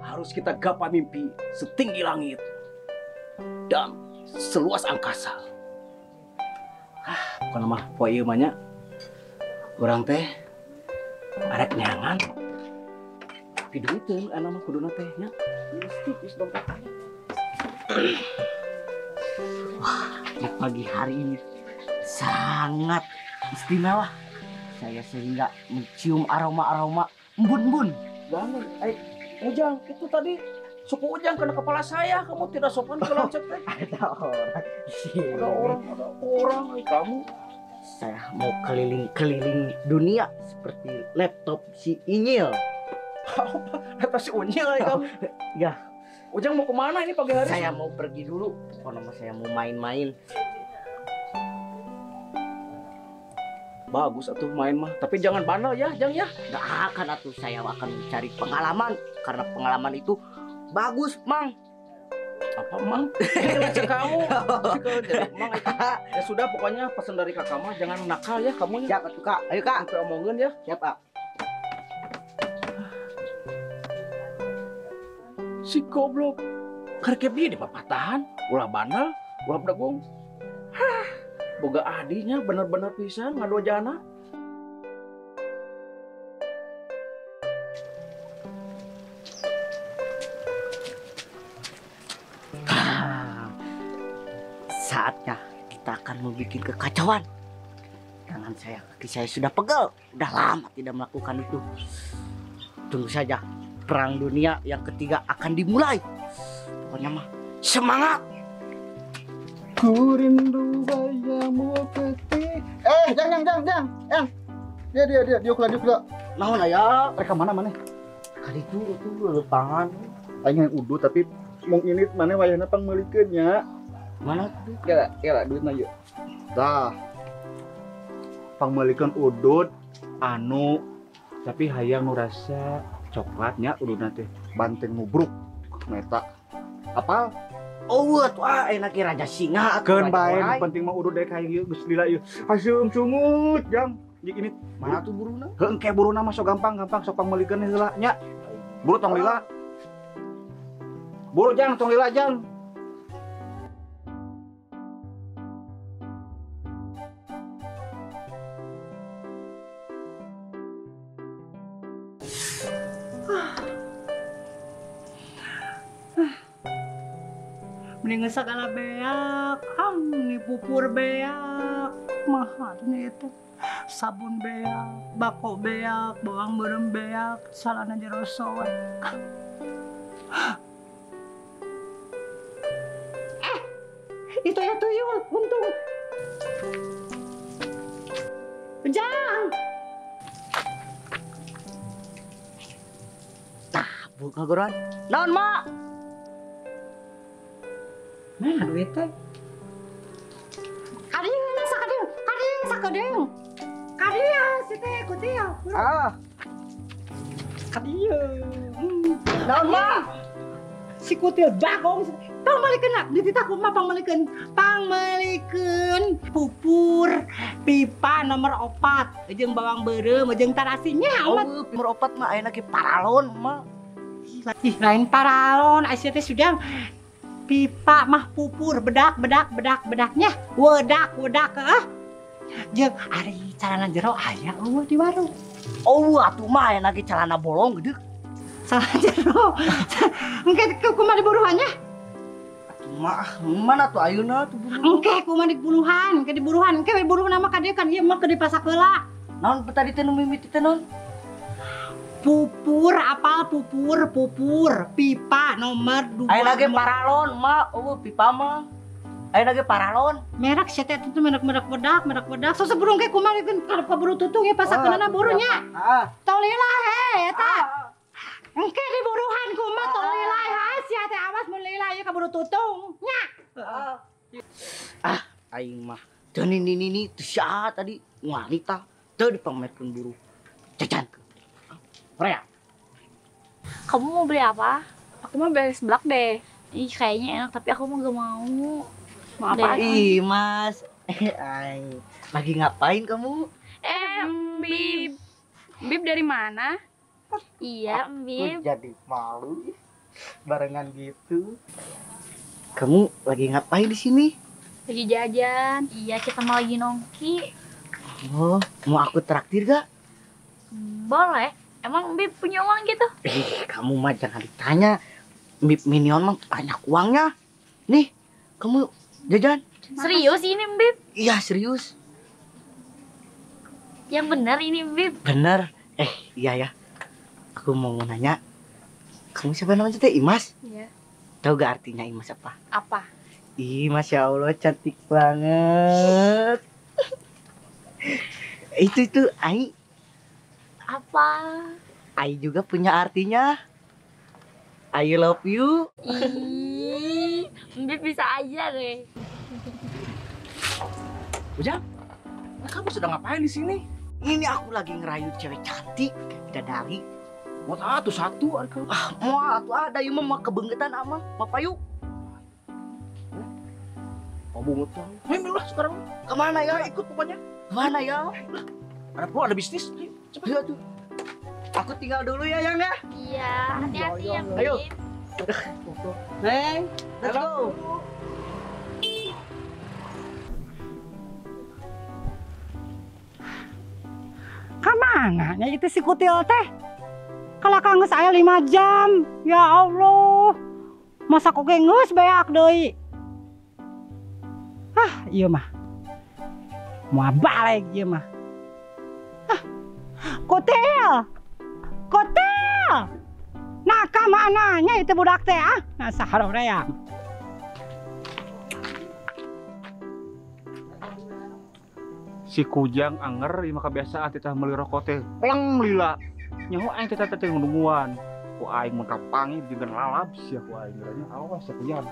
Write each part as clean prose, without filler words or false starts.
Harus kita gapai mimpi setinggi langit dan seluas angkasa. Ah, bukan mah poe ieu mah nya. Urang teh arek neangan. Piduiteun ana mah kuduna teh nya. Geus tipis dompet. Wah, pagi hari ini sangat istimewa. Saya sehingga mencium aroma-aroma embun-embun. Jangan, Ujang, itu tadi suku Ujang kena kepala saya. Kamu tidak sopan ke lancet teh. Ada orang. Ada orang, ada orang. Kamu. Saya mau keliling-keliling dunia seperti laptop si Inyil. Apa? Laptop si Unyil ya kamu? Ya. Ujang mau kemana ini pagi hari? Saya mau pergi dulu. Pokoknya saya mau main-main. Bagus atuh main mah, tapi jangan bandel ya, Jang ya. Gak akan atuh, saya akan mencari pengalaman karena pengalaman itu bagus, Mang. Apa, Mang? Ini kamu. Jadi, Mang itu. Ya sudah, pokoknya pesan dari kakak mah jangan nakal ya kamu ya. Siap atuh, Kak. Ayo, Kak. Sampai omongin ya. Siap, Kak. Si goblok. Karek bieu dipapatahan, ulah bandel, ulah bedagung. Hah. Boga adinya bener-bener pisan ngadojana. Saatnya kita akan membuat kekacauan. Tangan saya, kaki saya sudah pegal. Udah lama tidak melakukan itu. Tunggu saja, perang dunia yang ketiga akan dimulai. Pokoknya mah semangat. Ku rindu bayangmu putih. Jang. Yang. Dia diukla. Naon aya? Rek mana maneh? Kali itu lepangan. Aing yang udu tapi mung ini maneh wayahna pangmeulikeun nya. Mana tuh? Kela duitna ieu. Tah. Pangmeulikeun udud anu tapi hayang nu rasa coklatnya ududna teh. Banteng nubruk meta. Apal? Oh, tuh ah, enak raja singa. Keun bae, penting mah udud dek hayang ieu geus lila ieu. Haseum sungut, Jang. Jik ini mana tuh buruna? Heuh, engke buruna mah sok gampang-gampang sok pangmeulikeun heula nya. Buru tong lila. Buru Jang, tong lila Jang. Mendingan segala beak, ini pupur beak, mahal nih itu, sabun beak, bako beak, bawang beureum beak, salana jero soe. Itu ya tuyul, untung. Ujang. Tah, buka guruan. Naon, Mak? Mana duit teh? Kadieu sakadieu, kadieu sakadieu. Kadieu si teh kutil. Ah. Kadieu. Naon, Mak? Si kutil bagong. Pangmalikeun lah, dititah kumaha pangmalikeun? Pangmalikeun pupur pipa nomor 4 jeung bawang beureum jeung tarasinya. Oh, nomor 4 mah ayeuna ge paralon mah. Ih, lain paralon, aya teh sudah pipa mah pupur bedak bedak bedak bedaknya wedak wedak ah jeung ari calana jero aya eueuh di warung. Oh, atuh mah aya lagi calana bolong gede. Calana jero. Engke kumaha diburuhannya? Atuh mah mana tuh ayeuna tuh buruhan. Engke kumaha diburuhan, engke diburuhan, engke diburuhan mah ka dieu kan ieu mah keur dipasak heula. Naon tadi teh nu mimiti teh naon? Pupur apal pupur pupur pipa nomor 2. Ayeuna ge paralon mah, eueuh pipa mah. Ayeuna ge paralon. Merek sia teh itu merek-merek bedak, merek bedak. So sebelum ge kumaha kan kaburu tutung ya pasakeunana burunya. Heeh. Tong lila he eta. Engke diburuhan kumaha tong lila he sia teh awas mun lila ieu kaburu tutung nya. Ah, aing mah teu nini-nini teu saha tadi wanita teu dipamerkeun buru. Cacan. Korea. Kamu mau beli apa? Aku mau beli seblak deh. Ih, kayaknya enak tapi aku mau gak mau. Mau apa? Ih, Mas. Ay, lagi ngapain kamu? Bib. Bib dari mana? Iya, Bib. Aku jadi malu. Barengan gitu. Kamu lagi ngapain di sini? Lagi jajan. Iya, kita mau lagi nongki. Oh, mau aku traktir gak? Boleh. Emang Bib punya uang gitu? Kamu mah jangan ditanya. Bib Minion mah banyak uangnya. Nih, kamu jajan. Serius ini, Bib? Iya, serius. Yang benar ini, Bib. Benar. Iya ya. Aku mau nanya. Kamu siapa namanya teh? Imas? Iya. Tahu gak artinya Imas apa? Apa? Ih, Masya Allah, cantik banget. Itu Ai. Apa? Ai juga punya artinya. I love you. Ih, Bib bisa aja deh. Ujang, kamu sedang ngapain di sini? Ini aku lagi ngerayu cewek cantik, bidadari. Mau satu. Ah, mau atuh ada ieu mah kebengetan ama, mau payu. Mau bungetan. Ayo lah sekarang. Kemana ya? Ikut pokoknya. Kemana ya? Ada perlu ada bisnis. Ayo, cepat. Ayo tuh. Aku tinggal dulu ya, Yang ya. Iya, hati-hati ya. Ayo. Neng, let's go. Kamana nya itu si kutil teh? Kalau kang geus aya 5 jam. Ya Allah. Masa oge geus beak deui. Ah, ieu mah. Moal balik ieu mah. Ah. Kutil. Kutil. Nah, kamana nya itu budak teh ah? Nah, saharoreang. Si Kujang anger ieu mah kebiasaan teh meuli rokok teh pleng lila. Nyaho aing teh teh nungguan. Ku aing mun kapangi jeung lalap sia ku aing nya awas ya Kujang.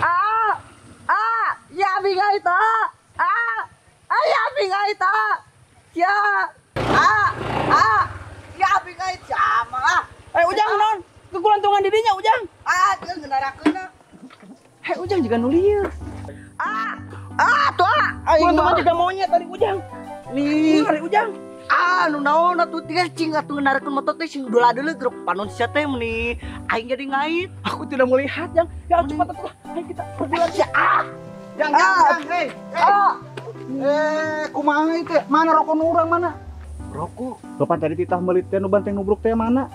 Ah ah ya bingai ta. Ah ah ya bingai ta. Ya ah ah ya bingai sama ah. Ujang naon? Kekulantungan didinya Ujang. Ah, geus ngenarakeunna. Hei Ujang juga nu lieur. Ah, ah tuh ah. Kulantungan juga monyet tadi Ujang. Nih, hari Ujang. Ah, nu naon atuh tiga cing atuh ngenarakeun motor teh sing dola-deuleu geruk panon sia teh meuni aing jadi ngait. Aku tidak melihat, Jang. Ya cepat atuh lah. Ayo kita pergi lagi. Ah. Jang, jang, hei. Kumaha ieu teh? Mana rokok nu urang mana? Rokok. Bapak tadi titah meuli teh nu banteng nubruk teh mana?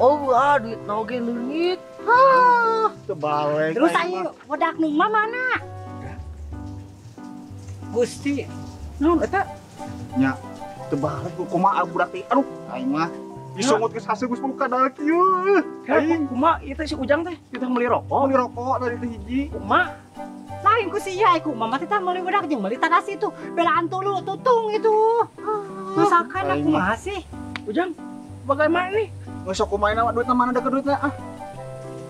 Oh, ah, duit oge leungit. Hah, terbalik. Terus ayo wedak nu mah mana? Gusti, naon eta? Nya, terbalik kumaha budak teh. Aduh, aing mah disongot geus hasil geus buka dalek ieu. Aing kumaha ieu teh si Ujang teh titah meuli rokok. Meuli rokok tadi teh hiji. Kumaha? Lain ku si ieu kumaha mah titah meuli wedak jeung meuli tandas itu. Belaan tulu tutung itu. Masakan aku mah sih. Ujang, bagaimana nih? Nggak sok kumain awak duitnya mana ada ke duitnya ah.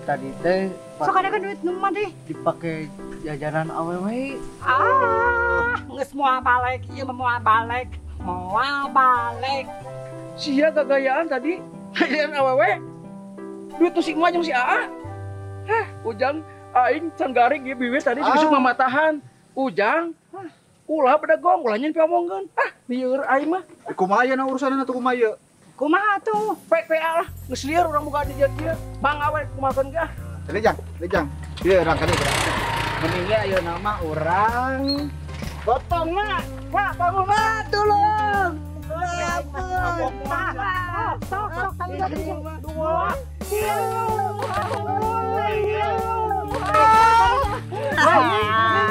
Tadi teh sok ada ke duit nu mah teh dipakai jajanan awewe. Ah, geus moal balik ieu mah moal balik. Moal balik. Sia gagayaan tadi jajanan awewe. Duit tuh si emak jeung si Aa. Hah, Ujang aing can garing ieu biwir tadi besok mamatahan. Ujang, ulah bedegong, ulah nyen piomongkeun. Ah, lieur aing mah. Kumaha na urusanna tuh kumaha ieu? Kumaha tuh? PPA lah, geus lieur urang boga di dieu. Bang awe kumahakeun ge ah. Tadi Jang, tadi Jang. Ieu urang kali urang. Mending ge ayeuna mah urang potong mah. Wah, bangun mah tolong. Sok sok kali dua.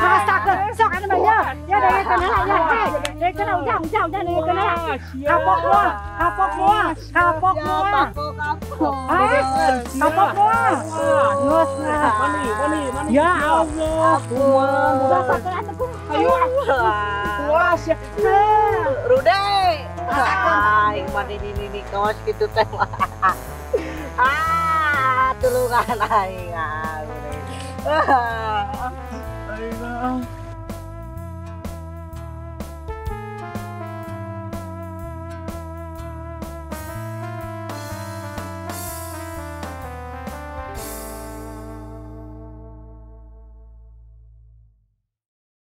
Rasakeun sok anu mah ya. Ya dari kana ya. Dari kana ujang ujang ujang dari kana. Kapok moal, kapok moal, kapok moal. Kapok moal. Geus lah. Mani, mani, mani. Ya Allah. Rasakeun atuh kumaha. Ayo. Puas ya. Rude. Aing mah ini kawas kitu teh. Ah, tulungan aing. Ah, Rude. Aing.